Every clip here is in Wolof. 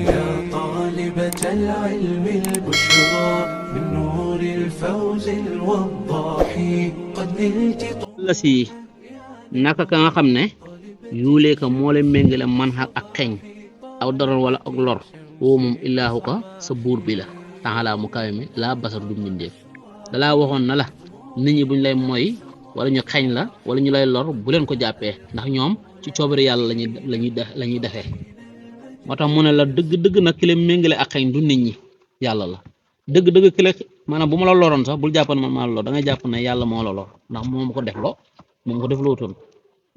يا طالبة العلم البشرى من نور الفوز الوضاح قد نلت la si naka ka nga xam ne yuulee ka moo leen méngale man ak xeeñ aw daral wala ak lor woo moom illaahu ka sa buur bi la taxalaa mu kawe mi laa basar du mbindeef dalaa waxoon na la nit ñi buñ lay mooy wala ñu xeeñ la wala ñu lay lor bu leen ko jàppee ndax ñoom ci coobare yàlla lañuy defee moo tax mu ne la dëgg-dëgg nag ki la méngale ak xeeñ du nit ñi yàlla la dëgg-dëgg ki la maanaam bu ma la loroon sax bul jàpp ne man maa la lor da ngay jàpp ne yàlla moo la lor ndax moom ko def loo moom ko def loo toon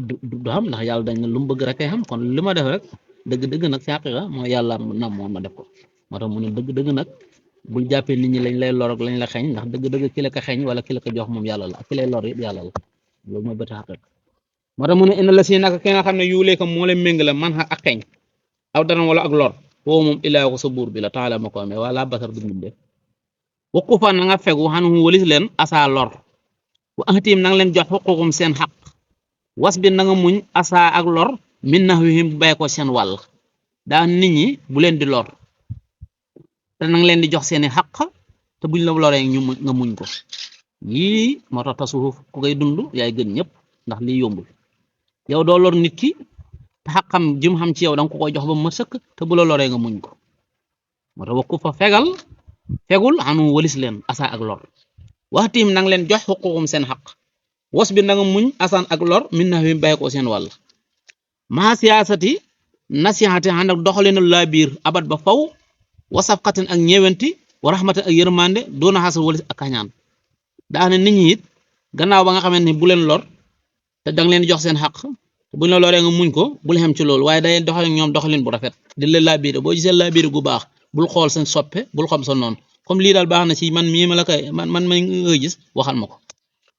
du xam ndax yàlla dañ ne lu mu bëgg rek kay xam kon li ma def rek dëgg-dëgg nag si xaqiqa mooy yàlla nam moom ma def ko moo tax mu ne dëgg-dëgg nag bul jàppee nit ñi lañ lay lor ak lañ la xeeñ ndax dëgg-dëgg ki la ko xeeñ wala ki la ko jox moom yàlla la ak ki lay lor yëpp yàlla la loolu mooy bëti xaqiqa moo tax mu ne ina la si naka ki nga xam ne yuulee ko moo leen méngale man ak xeeñ aw dara wala ak lor woo moom illaa ko sa buur bi la taala ma ko amee wala basar du mbindee wakku fa na nga fegu xan walis leen asa lor wa ahtim na nga leen jox xuququm seen xaq was bi na nga muñ asa ak lor min nax wihim bu bay ko seen wàll daa nit ñi bu leen di lor te na nga leen di jox seeni xaq te buñ la loree ñu nga muñ ko yii moo tax tasawuf ku koy dund yaay gën ñëpp ndax lii yombul yow doo lor nit ki te xaqam jëm xam ci yow danga ko koy jox ba ma sëkk te bu la loree nga muñ ko moo tax wakku fa fegul xanu walis leen asa ak lor waxtiim nang leen jox xuququm seen xaq was bi na nga muñ asan ak lor min na wi bàyyi ko seen wàll maa siyaasati nasihati ànd ak doxalinu laa biir abat ba faw wasafxatin ak ñeewenti wa rahmatin ak yërmande doona xasal walis ak kañaan daane nit ñi it gannaaw ba nga xamante ni bu leen lor te danga leen jox seen xaq te buñ la loree nga muñ ko bul xem ci loolu waaye day doxal ñoom doxalin bu rafet di leen laa biir boo gisee laa biir gu baax bul xool seen soppe bul xam sa noonu comme lii daal baax na ci man mii ma la koy man ma nga gis waxal ma ko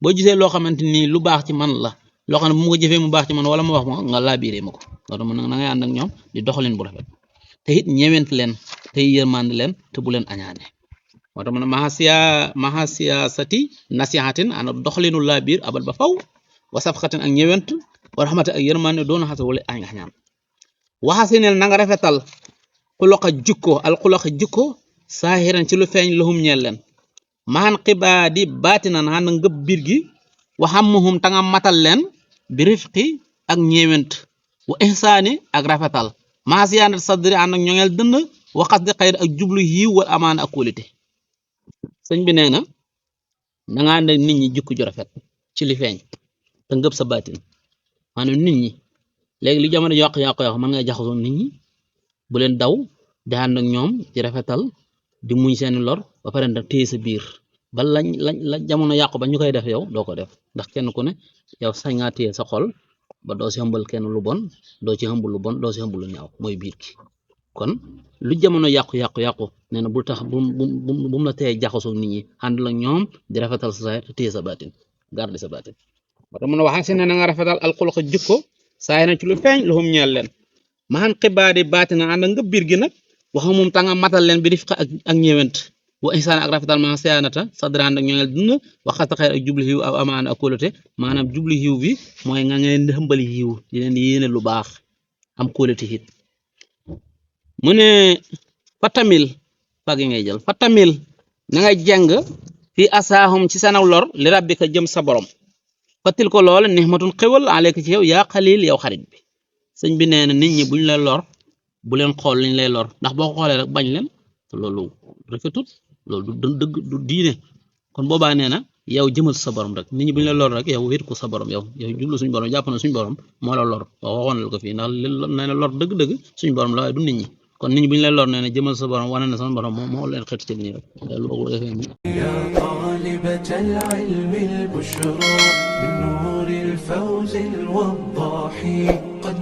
boo gisee loo xamante ni lu baax ci man la loo xam ne bu ma ko jëfee mu baax ci man wala ma wax ma nga laabiree ma ko loolu mën na ngay ànd ak ñoom di doxalin bu rafet te it ñewent leen te yërmande leen te bu leen añaane moo tax man maha siyaasati nasihatin ana doxalinu laabir abal ba faw wa safxatin ak ñewent wa rahmati ak yërmande doona xasa wala añaan waxasinel na nga rafetal xuloqa jukko al xuloqa jukko saahiran ci lu feeñ lahum ñeel leen maxan xibaa di baatinan xana ngëb biir gi waxammuhum ta nga matal leen bi rifqi ak ñeewent wa ihsaani ak rafetal maasiyaanat sadri ànd ak ñoŋeel dënd waxas di xayr ak jublu yiw wal amaana ak kóolite sëñ bi nee na na nga ànd ak nit ñi jukko ju rafet ci li feeñ te ngëb sa baatin maanaam nit ñi léegi li jamono yàqu-yàqu mën nga jaxasoo nit ñi bu leen daw di ànd ak ñoom ci rafetal di muñ seeni lor ba pare nag téye sa biir ba la jamono yàqu ba ñu koy def yow doo ko def ndax kenn ku ne yow sañ ngaa téye sa xol ba doo si xëmbal kenn lu bon doo ci xëmbal lu bon doo si xëmbal lu ñaaw mooy biir gi kon lu jamono yàqu nee na bul tax bu mu la teye jaxasoo nit ñi ànd la ñoom di rafetal sa saay te téye sa baatin garde sa baatin ba tax mun a waxaa si ne na nga rafetal alxuluqa jikko saay na ci lu feeñ lu xum ñeel leen maxan xibaadi baatina ànd nga biir gi nag waxa moom ta nga matal leen bi rifqa ak ñeewent wa ihsaan ak rafetal ma siyaanata sadraan ak ñoŋeel dund waxasta xayr ak jubli xiw aw amaana ak kóolute maanaam jubli xiw bi mooy nga ngeen di xëmbali xiw di leen yéene lu baax am kóolute it mu ne fatamil fagi ngay jël fatamil na nga jàng fii asaahum ci sanaw lor li rabbika jëm sa borom fatil ko lool nixmatun xewal aleyka ci yow yaa xalil yow xarit bi sëñ bi nee na nit ñi buñ lay lor bu leen xool liñ lay lor ndax boo ko xoolee rek bañ leen te loolu rafetut loolu du dëgg du diine kon boobaa nee na yow jëmal sa borom rek nit ñi buñ la lor rek yow wéet ko sa borom yow jublu suñu borom jàpp na suñu borom moo la lor waxoon la ko fii ndax nee na lor dëgg-dëgg suñu borom la waaye du nit ñi kon nit ñi buñ la lor nee na jëmal sa borom wane na sama borom moo leen xet ci nit ñi rek يا طالبة العلم البشرى من نور الفوز الوضاح قد